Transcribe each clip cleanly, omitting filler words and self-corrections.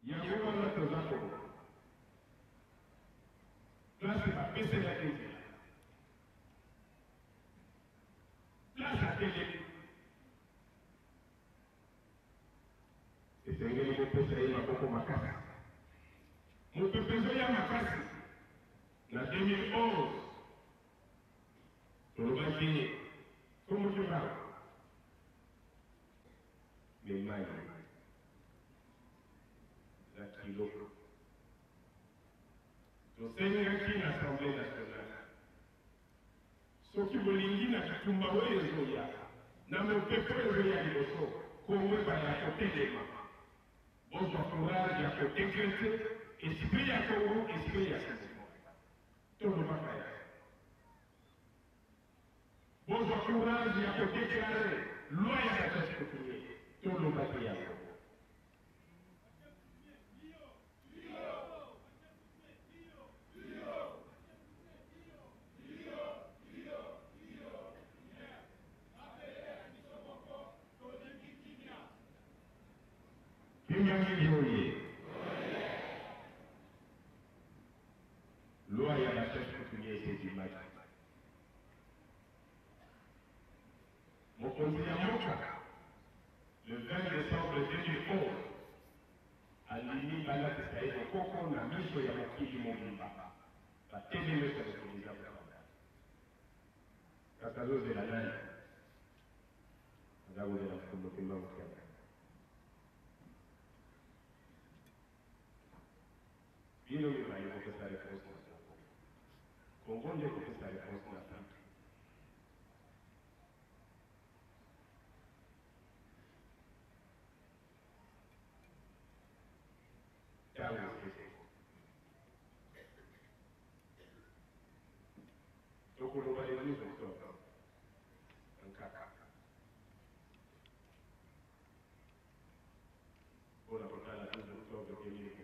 Yango wana toza koloba place bapeselaki nzela, place atelemi, esengeli kopesa ye maboko makasi. Mopepe ezoya makasi. Na 2011 tolobaki kombo Kimbangu mema ye na kilo. Tosengaki na Assemblee nationale, soki bolingi na bitumba oyo ezoya, na mopepe oyo ezoya liboso, Congo ebanda kotelema, bozwa courage ya ko decreter esprit ya Congo, esprit ya Congo. Tolobaka yango. Bozwa courage ya ko declarer loi ya ba chefs coutumiers. Tolobaki yango. Kimbangi oye! Loi ya ba chefs coutumiers esi ebimaki. Mokonzi ya mboka le 20 decembre 2011 andimi balatisa ye bokoko na miso ya mokili mobimba. Ba TV nionso ya mokili eza kotala. Kasi azozela nani? Aza kozela Mfumu Kimbangu Kiangani. Bino mibale bopesa reponse na Congo. Congo nde ekopesa reponse na Afrique. Ntango esi ekoki. Tokoloba le 12 octobre. Nkaka. Mpo na kotala 12 octobre 2021.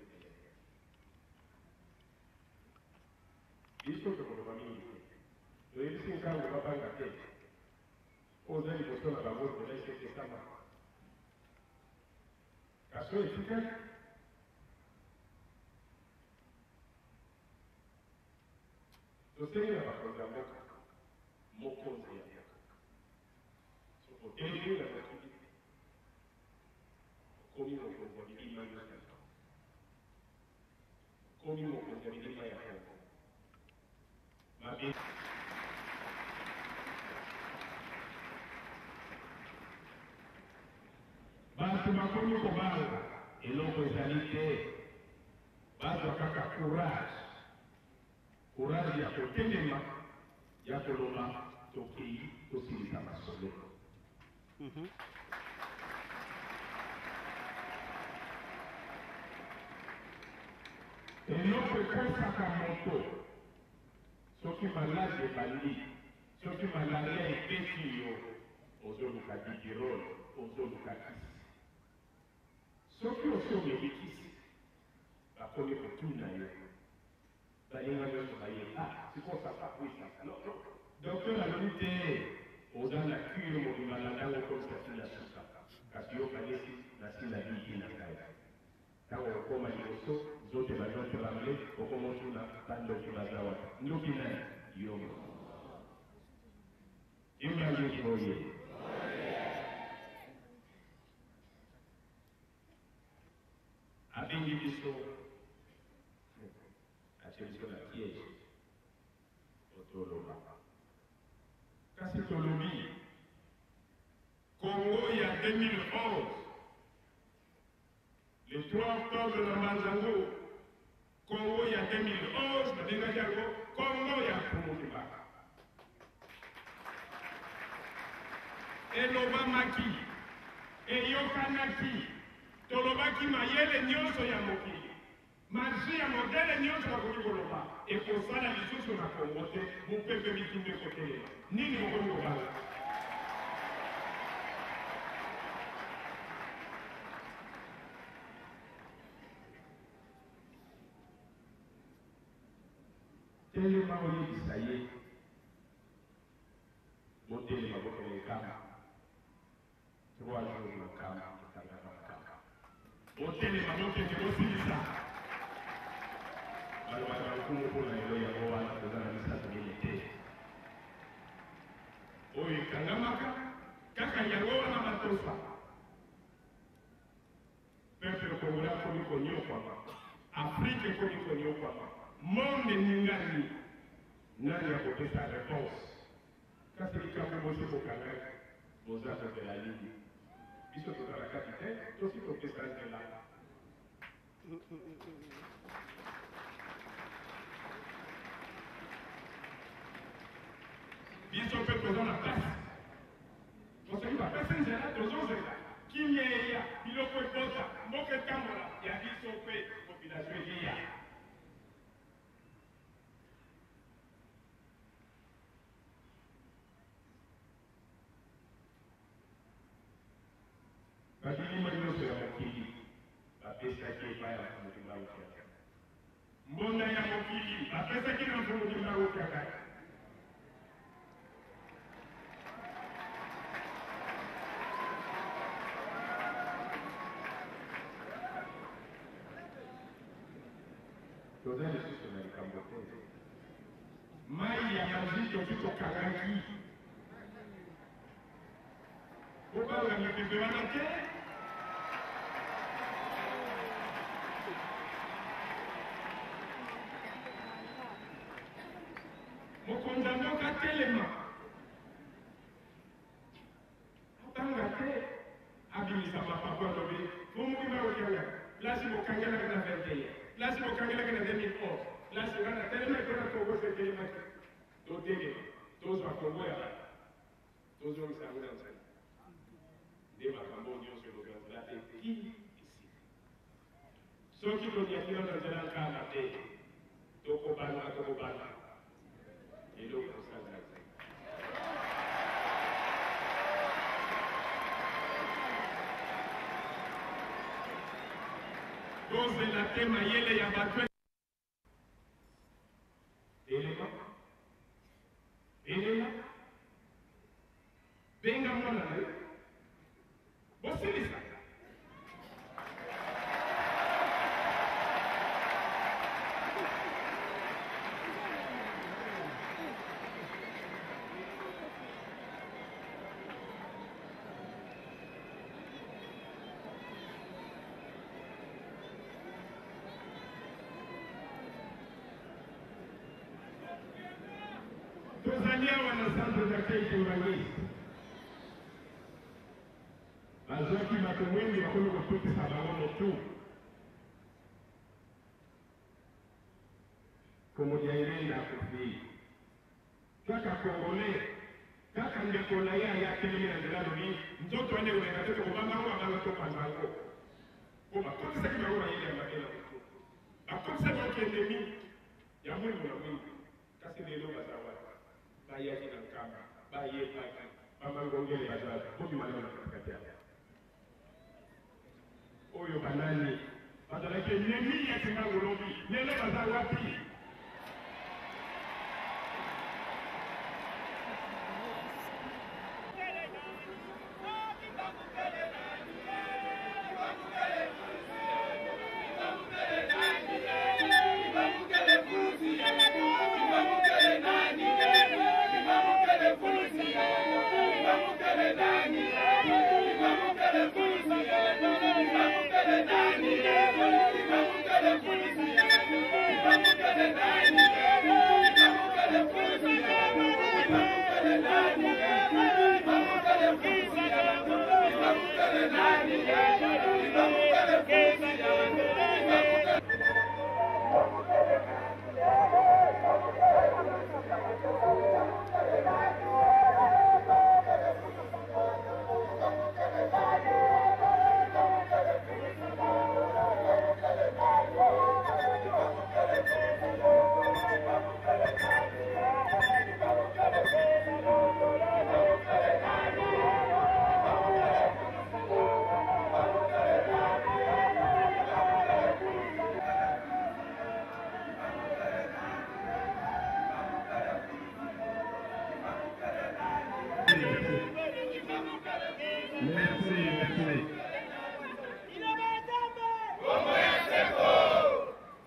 Biso tokoloba mingi te. Toyebisi nkangu babanga te. Oyo oza liboso na bango nzela esi epesama. Kasi oyo etikali tosengi na bakonzi ya mboka, mokonzi ya mboka Soki otelemi na mokili, okomi mokonzi ya bilima nyonso ya Congo. Okomi mokonzi ya bilima ya Congo. Mabe. Bato bakomi kobanga, eloko ezali te. Bazwa kaka courage. Courage ya kotelema, ya koloba tokeyi tosilisa masolo. Eloko ekosaka moto soki maladi ebandi, soki malaria ebeti yo, ozoluka dipyrol, ozoluka kisi. Soki osi omeli kisi, bakomi kotuna yo. Baninga nionso baye ah sikoyo ça va oui ça va non non docteur alobi te oza na cure mobimba landa yango okomisa ti na suka kasi yo okanisi nasi na biki na ngai tango okokoma liboso nzoto ebandi o tremble okoma otuna ba ndoki baza wapi ndoki nani yo moko Imagine oye abengi biso Atie biso na piège po toloba. Kasi tolobi Congo ya 2011 le 3 octobre na Mbanzango, Congo ya 2011 babengaki yango Congo ya Mfumu Kibaka. Elobamaki, eyokanaki, tolobaki mayele nyonso ya mokili. Magie ya modèle nionso bakoki koloba ekosala lisusu na Congo te, mupepe bitumba ekotelema. Nini bokomi kobanga? Telema oyebisa ye, botelema bokende nkamba. Trois jours na nkamba ekangaka makambo. Botelema bokende bosilisa. Mfumu mpo na lelo yango wana toza na misato mine te oyo ekangamaka kaka yango wana batosa. Peuple congolais akomi konyokwama, Afrique ekomi konyokwama, monde eningani. Nani akopesa reponse? Kasi likambo bosi bokangaki, boza kozela nini? Biso toza na kati te, tosi topesa nzela. Biso mpe toza na pasi, tosoki bapesi nzela tozozela kimia eya, biloko ebota, mboka etambola, ya biso mpe population elia. Ba bilima nyonso ya mokili bapesaki epai ya Mfumu Kimbangu Kiangani. Mbonda ya mokili bapesaki na Mfumu Kimbangu Kiangani. Toza lisusu na likambo te. Mai ya maji tosi tokangaki. Bobanga mipepe wana te. Mokonzi ya mboka atelema, abanga te, abimisa mapapu, alobi Mfumu Kimbangu Kiangani, place bokangelaki na 21, place bokangelaki na 2011, place nga natelemaki mpona Kongo se etelemaki, totelema tozwa Kongo ya bato, tozongisa yango na nzela. Nde makambo oyo nyonso ekozwa nzela te ti esili. Soki tonyati nano na nzela nkamba te, tokobanga, tokobanga eloko kosala te. Tozela te mayele ya bato. Telema, telema, benga mwana na yo, bosilisa. Tozali awa na centre d'accueil Kimbanguiste. Bazwaki bato mwingi bakomi kotutisa bango motu. Mfumu Diangienda akufi. Kaka Congolais, kaka ndeko na ye aye atelemi na nzela alobi nzoto wana ekoleka te, tokobamba yango mabanga topanza yango. Po bakotisaki bango mayele ya mabe na motu. Bakotisaki bango kiennemi ya mwindu na mwindu. Kasi lelo baza wapi? Bayaki na Nkamba, bayebaki, ba mangongele baza wapi? Bobima nano na katikati awa. Oyo banani bazalaki ennemi ya Kimbangu lobi, lelo baza wapi? Merci, merci.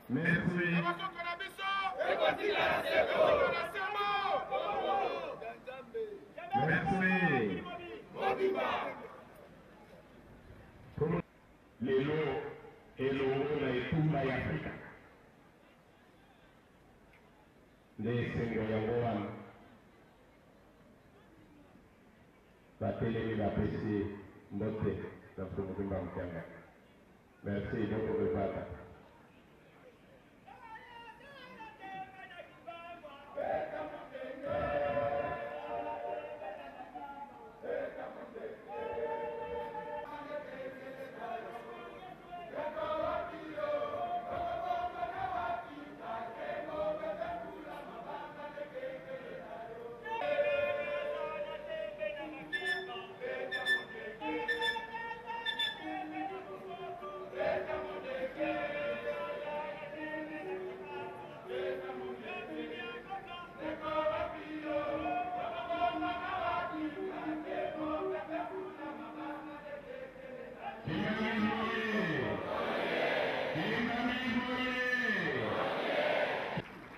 Merci. Merci. Lelo elongo na etumba ya Afrika nde esengo yango wana batelemi bapesi mbote na Mfumu Kimbangu Kiangani. Merci beaucoup Bevata.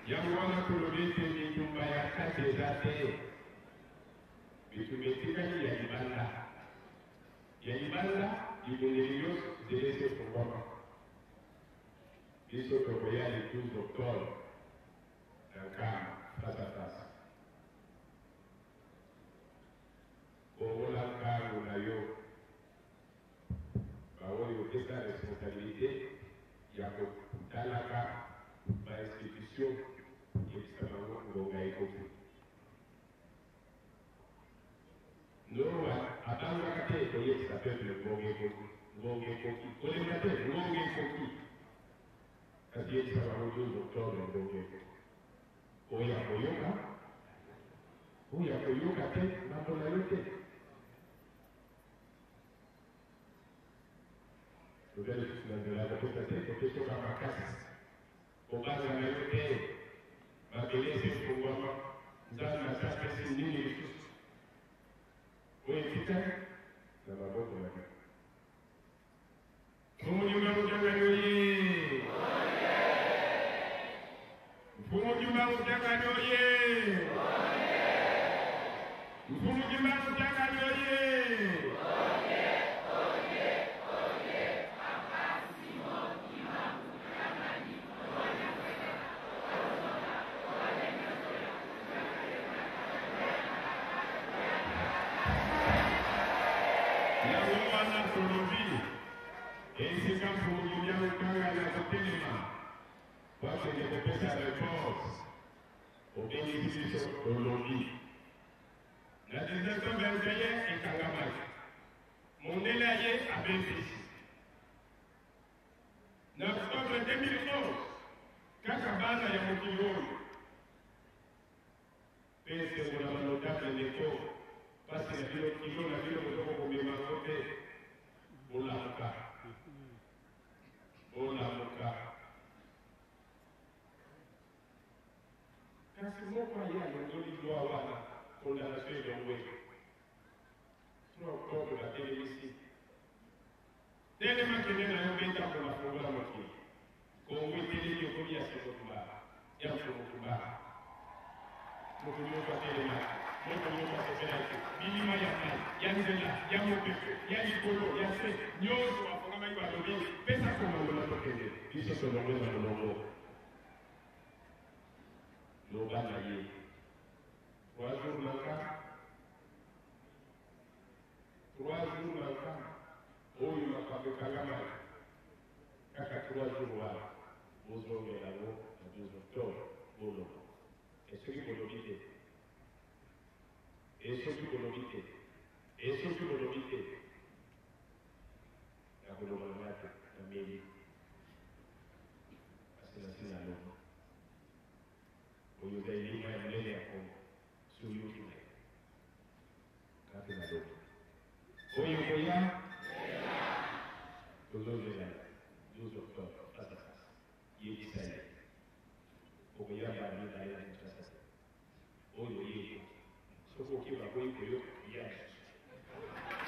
Yango wana tolobi ete bitumba ya kati eza te, bitumba etikali ya libanda. Ya libanda, bibundeli nyonso nzela esi efungwama. Biso tokoya le 12 octobre na Nkamba face à face. Bongola nkangu na yo, baoyo opesa responsabilite ya kotalaka ba institution, yebisa bango ngonga ekoki. Noa abangaka te koyebisa peuple ngonga ekoki, ngonga ekoki, kolemba te, ngonga ekoki. Kasi yebisa bango 12 octobre ngonga ekoki. Oyo akoyoka, oyo akoyoka te, ngambo na yo te. Toza lisusu na nzela ya kopesa te, topesoka makasi. Kobanga na yo te, mabele esi efungwama, Nzambe asi apesi nini lisusu? Oyo etikali na maboko na yo. Mfumu Juma Mutangani oye! Mfumu Juma Mutangani oye! Mfumu Juma Mutangani oye! Yango wana tolobi esika Mfumu Juma Mutangani akotelema po akende kopesa reponse, obengisi biso tolobi na 1921 ekangamaki, mondele aye abebisi. Na octobre 2011 kaka bana ya mokili oyo mpe esengo na banotable ndeko, pasi na bino, kilo na bino bozoko komema yango te. Bolamuka, bolamuka. Kasi moko aye alongoli loi wana, condamnation elongwe. 3 octobre batelemisi. Telema kende na yo beta mbonga fongola mokili. Congo etelemi ekomi ya Simon ya Mfumu Kimbangu. Moto nyonso atelemaki, moto nyonso asepelaki, bilima ya mai, ya nzela, ya mopepe, ya likolo, ya se, nyonso bafongamaki balobi, pesa komandoma tokende, biso tolongwe na molongo. Loba na ye. Trois jours manka, trois jours manka, oyo makambo ekangamaki kaka trois jours wana, bozongela yango na 12 octobre, boloba. E soki bolobi te, e soki bolobi te, e soki bolobi te, nakoloba na nga te, nameli. Kasi nasi naloba. Oyo eza elima ya monene ya Congo, si oyoki na ye. Nga mpe nalobi. Oyo ekoya, tozozela 12 octobre, face à face. Yebisa ye. Okoya mbala mibale na Kinshasa te. Oyo ye ekoki. Soki oke baboyi koyoka, ya lisusu.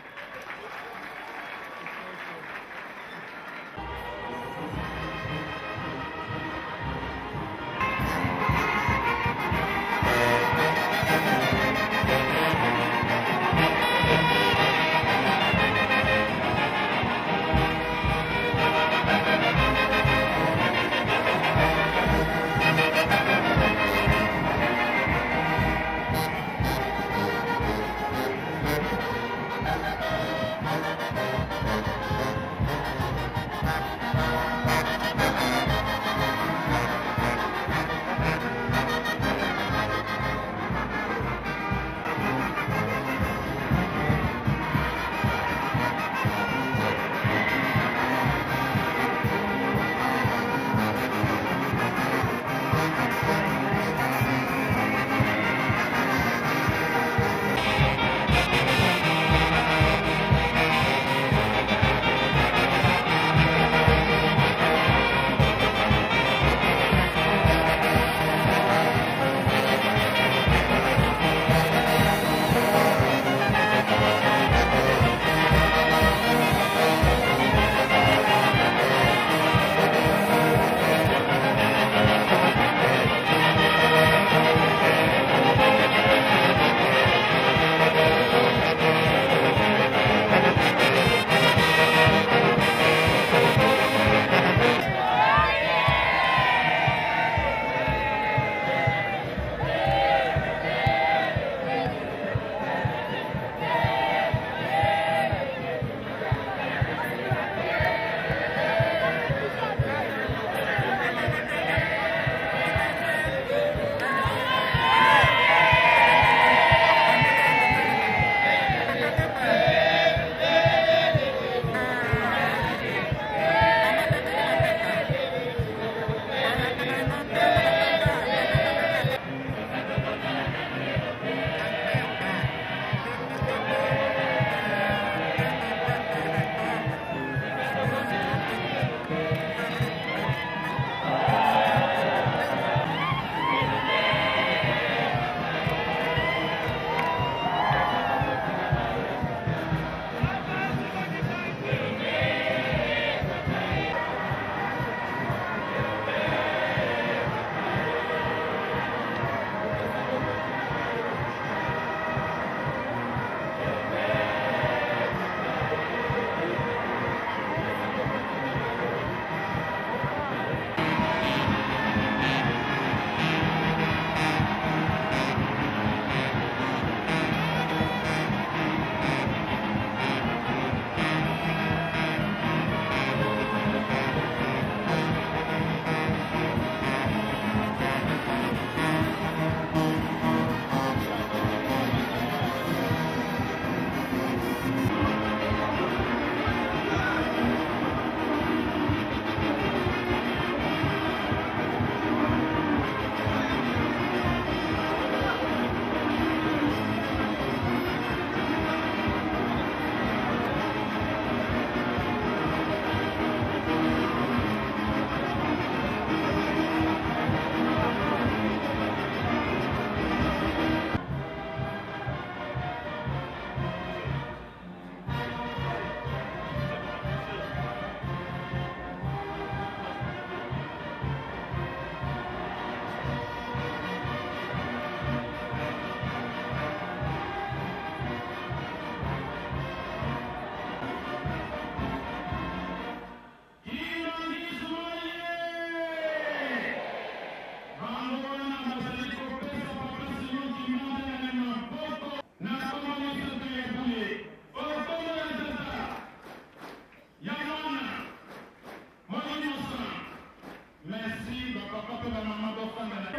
Bapapa mpe bamama bofanda na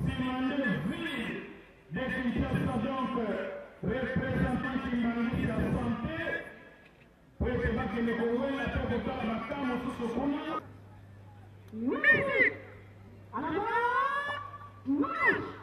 Simone ville de Kinshasa, donc représentant kimbanguiste ya santé, po ete bakende kowela to kotala baka mosusu kuna. Musique! En avant! Marche!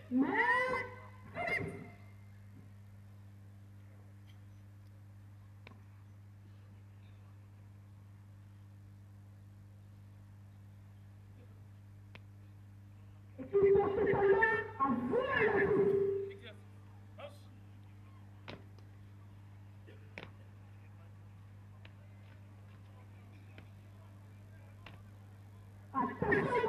Main fixe. Et qui porte sa main à vous la coupe. Attention.